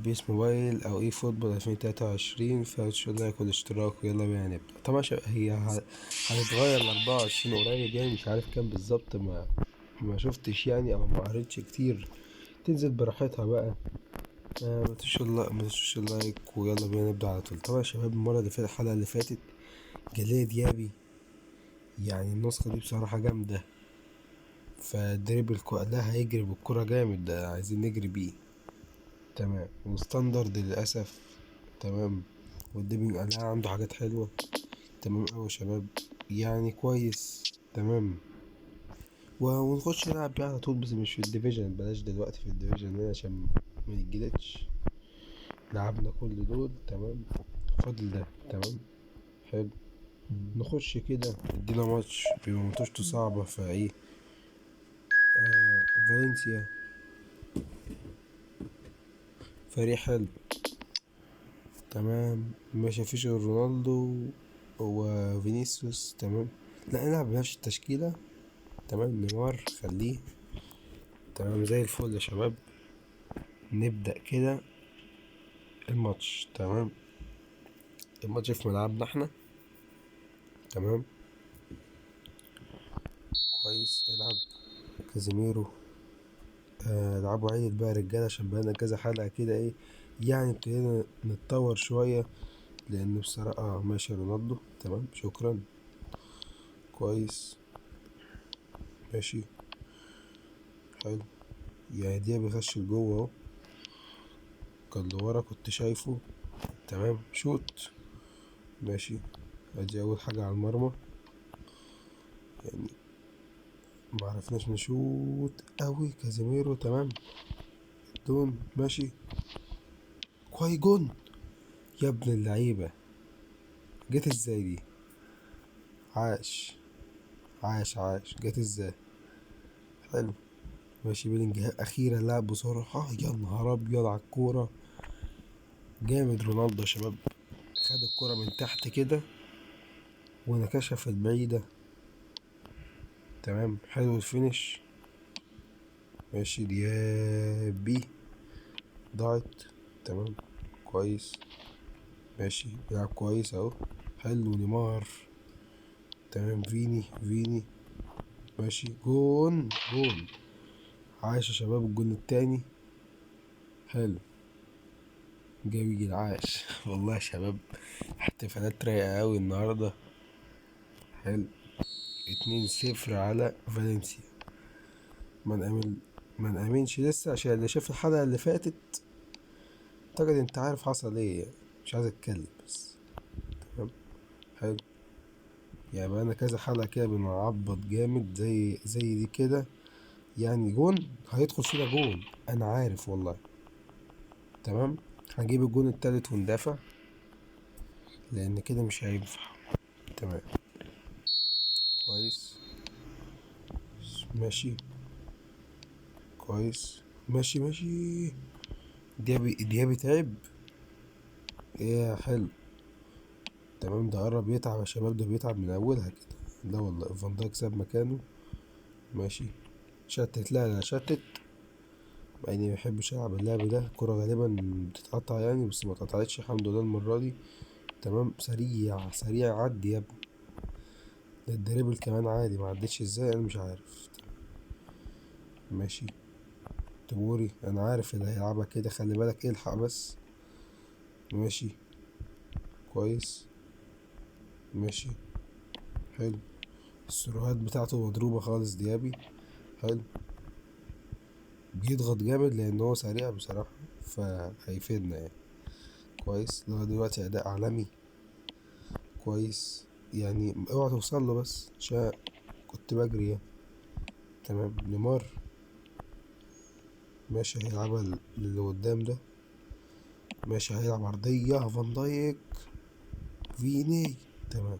هنلعب PES Mobile او eFootball 2023. فمتنسوش like والاشتراك ويلا بينا نبدأ. طبعا هي هتتغير ل 24 قريب، يعني مش عارف كام بالظبط، ما شفتش يعني او ما قريتش كتير. تنزل براحتها بقى. ما تنسوش ال like ويلا بينا نبدأ على طول. طبعا يا شباب المرة اللي فاتت، الحلقة اللي فاتت، جالية ديابي، يعني النسخة دي بصراحة جامدة. ف dribble لا هيجري بالكرة جامد، ده عايزين نجري بيه. تمام. و standard للأسف. تمام. وال dribbling لا عنده حاجات حلوة. تمام أوي يا شباب، يعني كويس. تمام. ونخش نلعب بيه على طول، بس مش في ال division، بلاش دلوقتي في ال division هنا عشان ما نتجلدش. لعبنا كل دول. تمام. فاضل ده. تمام. حلو. نخش كده ادينا ماتش بيبقى ماتشته صعبة، فايه فالنسيا فريق حلو. تمام. ماشي، مفيش غير رونالدو وفينيسيوس. تمام. لا نلعب بنفس التشكيلة. تمام. نيمار خليه. تمام زي الفل يا شباب. نبدأ كده الماتش. تمام. الماتش في ملعبنا احنا. تمام. كويس. العب كازيميرو. العبوا عيل بقى يا رجاله، عشان بقالنا كذا حلقة كده ايه يعني ابتدينا نتطور شوية، لأن بصراحة ماشي رونالدو. تمام شكرا. كويس. ماشي حلو. يعني دي بيخش لجوه اهو، كان لورا كنت شايفه. تمام. شوت. ماشي. ادي اول حاجة على المرمى، يعني ما عرفناش نشوت قوي. كازيميرو. تمام. دون. ماشي. كواي جون يا ابن اللعيبة، جت ازاي دي؟ عاش عاش عاش، جت ازاي؟ حلو. ماشي. بيلينجهام اخيرا لعب بسرعة. يا نهار ابيض على الكورة، جامد رونالدو يا شباب. خد الكورة من تحت كده ونكشها في البعيدة. تمام. حلو ال finish. ماشي. ديابي ضاعت. تمام كويس. ماشي بيلعب كويس اهو. حلو نيمار. تمام. فيني فيني. ماشي. جون جون. عاش يا شباب. الجون التاني حلو جميل. عاش والله يا شباب، احتفالات رايقة اوي النهاردة. حلو. 2-0 على فالنسيا. ما نأمنش لسه، عشان اللي شاف الحلقة اللي فاتت اعتقد انت عارف حصل ايه يعني. مش عايز اتكلم بس. تمام. حلو. يعني بقالنا كذا حلقة كده بنعبط جامد زي دي كده. يعني جون هيدخل فينا جون، انا عارف والله. تمام. هنجيب الجون التالت وندافع، لان كده مش هينفع. تمام كويس. ماشي كويس. ماشي ماشي. ديابي تعب. ايه حلو. تمام. ده قرب يتعب يا شباب، ده بيتعب من اولها كده. لا والله فان دايك ساب مكانه. ماشي. شتت. لا لا شتت، مع اني ما بحبش العب اللعب ده. الكرة غالبا بتتقطع يعني، بس ما اتقطعتش الحمد لله المرة دي. تمام. سريع سريع، عدي يا ابني. ده الدريبل كمان عادي، ما عدتش ازاي انا مش عارف. ماشي. تبوري انا عارف اللي هيلعبها كده، خلي بالك الحق بس. ماشي كويس. ماشي حلو. السيروهات بتاعته مضروبة خالص ديابي. حلو. بيضغط جامد لان هو سريع بصراحة، فهيفيدنا يعني. كويس. لغاية دلوقتي اداء عالمي كويس يعني. اوعى توصل له بس عشان كنت بجري يعني. تمام. نيمار. ماشي. هيلعبها للي قدام ده. ماشي. هيلعب عرضية. فان دايك. فيني. تمام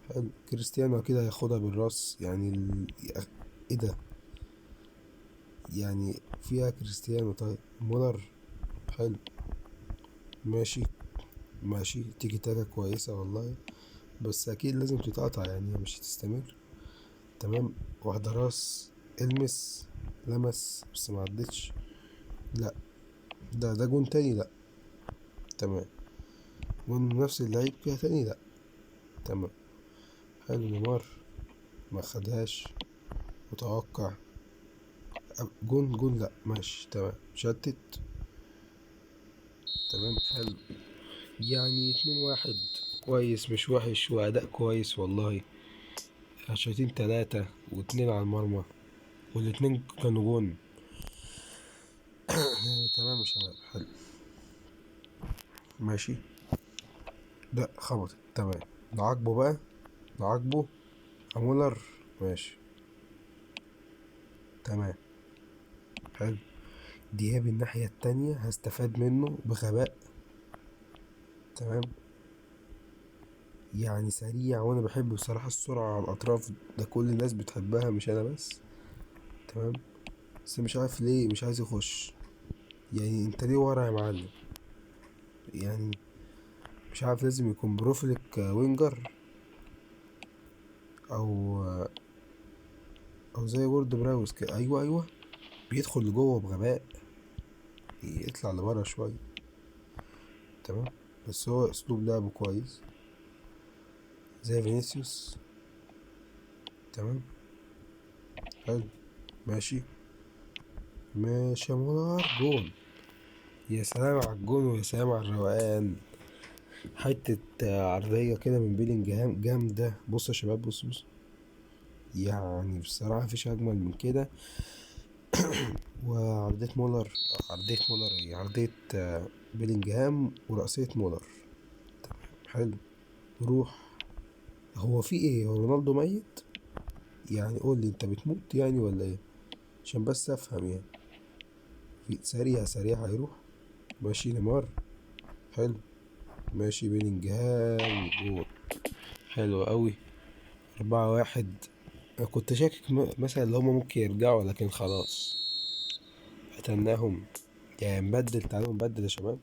حلو. كريستيانو كده هياخدها بالراس يعني ايه ده يعني فيها كريستيانو. طيب مولر. حلو. ماشي ماشي. تيجي تاكا كويسة والله، بس اكيد لازم تتقطع يعني، مش هتستمر. تمام. واحدة راس. المس. لمس بس ما عدتش. لا ده جون تاني؟ لا. تمام. جون نفس اللعيب كده تاني؟ لا. تمام. حلو. نيمار ما خدهاش، متوقع. جون لا. ماشي تمام. شتت. تمام حلو. يعني 2-1 كويس، مش وحش، وأداء كويس والله. شايطين 3 و2 على المرمى، والاتنين كانوا جون. يعني تمام يا شباب. حلو ماشي. لا خبطت. تمام. نعاقبه بقى، نعاقبه مولر. ماشي تمام. حلو. دياب الناحية التانية هستفاد منه بغباء. تمام. يعني سريع، وانا بحب بصراحة السرعة على الأطراف، ده كل الناس بتحبها مش أنا بس. تمام. بس مش عارف ليه مش عايز يخش. يعني انت ليه ورا يا معلم؟ يعني مش عارف، لازم يكون بروفيلك winger او زي وورد براوس كده. ايوه بيدخل لجوه بغباء، يطلع لبره شويه. تمام. بس هو اسلوب لعبه كويس زي فينيسيوس. تمام حلو. ماشي ماشي يا مولر. جون. يا سلام على الجون ويا سلام على الروقان. حتة عرضية كده من بيلينجهام جامدة. بص يا شباب، بص، يعني بصراحة مفيش أجمل من كده. وعرضية مولر، عرضية مولر ايه، عرضية بيلينجهام ورأسية مولر. تمام حلو. روح. هو في ايه؟ هو رونالدو ميت؟ يعني قول لي انت بتموت يعني ولا ايه؟ عشان بس افهم يعني. في سريع سريع هيروح. ماشي نيمار. حلو ماشي. بيلينجهام جول. حلو قوي. 4-1. انا كنت شاكك مثلا اللي هما ممكن يرجعوا، لكن خلاص قتلناهم. يعني نبدل، تعالوا نبدل يا شباب.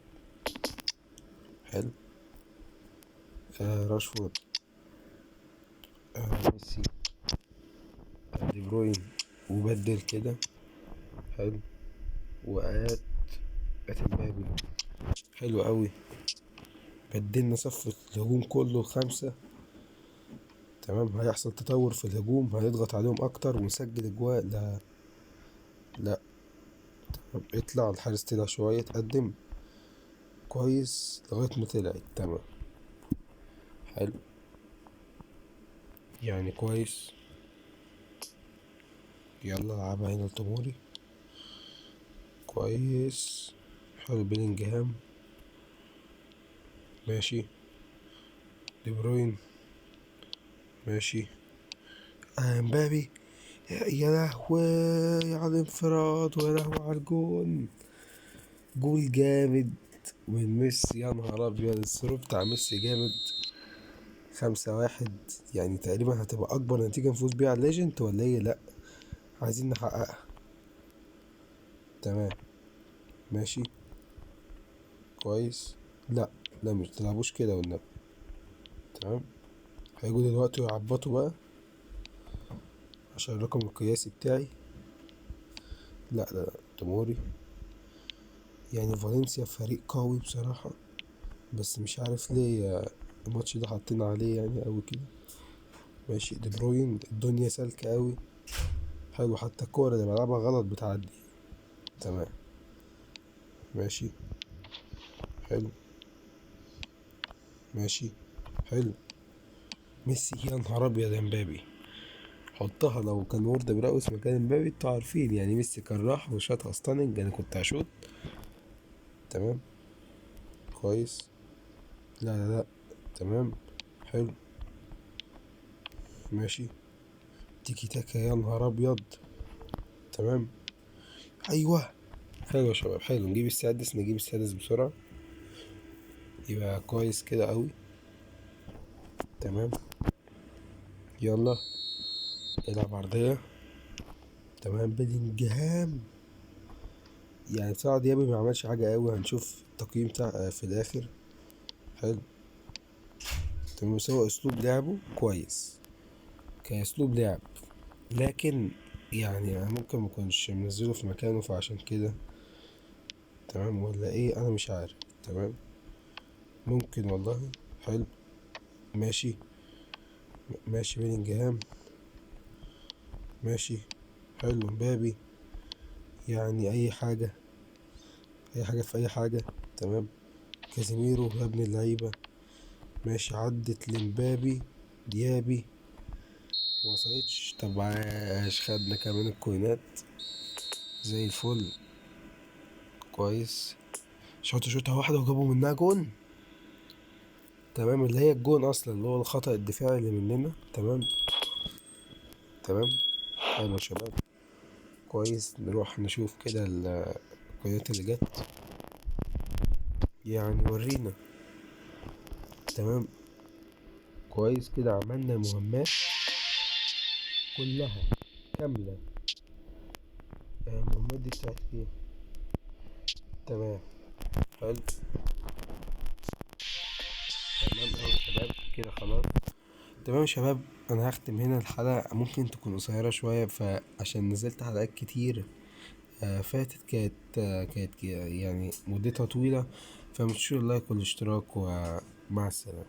حلو. راشفورد، ميسي، دي بروين، وبدل كده. حلو. وقات امبابي. حلو قوي. بدلنا صف الهجوم كله 5. تمام. هيحصل تطور في الهجوم، هنضغط عليهم اكتر ونسجل اجوال. لا لا. تمام. اطلع الحارس، طلع شويه، اتقدم كويس لغايه ما طلعت. تمام حلو. يعني كويس. يلا العبها هنا لتوموري. كويس. حلو. بيلينجهام. ماشي. دي بروين. ماشي. امبابي. يا لهوي على الانفراد، ويا لهوي على الجون. جول جامد من ميسي. يا نهار ابيض، ال through بتاع ميسي جامد. 5-1. يعني تقريبا هتبقى اكبر نتيجة نفوز بيها على ال legend ولا ايه؟ لا عايزين نحققها. تمام ماشي كويس. لا لا مش تلعبوش كده والنبي. تمام. هيجوا دلوقتي ويعبطوا بقى عشان الرقم القياسي بتاعي. لا لا لا تموري. يعني فالنسيا فريق قوي بصراحة، بس مش عارف ليه الماتش ده حاطين عليه يعني قوي كده. ماشي. دي بروين الدنيا سالكة قوي. حلو. حتى الكورة اللي بلعبها غلط بتعدي. تمام ماشي حلو. ماشي حلو. ميسي. يا نهار ابيض يا امبابي، حطها. لو كان وورد براوس مكان امبابي انتوا عارفين يعني ميسي كان راح وشاطها stunning، انا كنت هشوط. تمام كويس. لا لا لا. تمام حلو ماشي. تيكي تاكا. يا نهار ابيض. تمام ايوه حلو يا شباب. حلو. نجيب السادس، نجيب السادس بسرعة، يبقى كويس كده قوي. تمام يلا العب عرضية. تمام. بيلينجهام. يعني بصراحة ديابي ما عملش حاجة قوي، هنشوف التقييم بتاع في الآخر. حلو تمام. بس هو أسلوب لعبه كويس كأسلوب لعب، لكن يعني أنا ممكن ما كنتش منزله في مكانه، فعشان كده. تمام ولا ايه؟ انا مش عارف. تمام ممكن والله. حلو ماشي ماشي بيلينجهام ماشي. حلو مبابي، يعني اي حاجة، اي حاجة في اي حاجة. تمام كازيميرو يا ابن اللعيبة ماشي، عدت لمبابي، ديابي ما وصلتش. طب عاش، خدنا كمان الكوينات زي الفل. كويس، شاطوا شوطة واحدة وجابوا منها جون. تمام، اللي هي الجون اصلا اللي هو الخطأ الدفاعي اللي مننا. تمام تمام حلو يا شباب. كويس، نروح نشوف كده الكوينات اللي جت، يعني ورينا. تمام كويس كده، عملنا المهمات كلها كاملة. المهمات دي بتاعت ايه؟ تمام حلو تمام اوي يا شباب كده خلاص. تمام يا شباب، انا هختم هنا الحلقة، ممكن تكون قصيرة شوية فعشان نزلت حلقات كتير، فاتت كانت مدتها طويلة. فمتنسوش اللايك والاشتراك، ومع السلامة.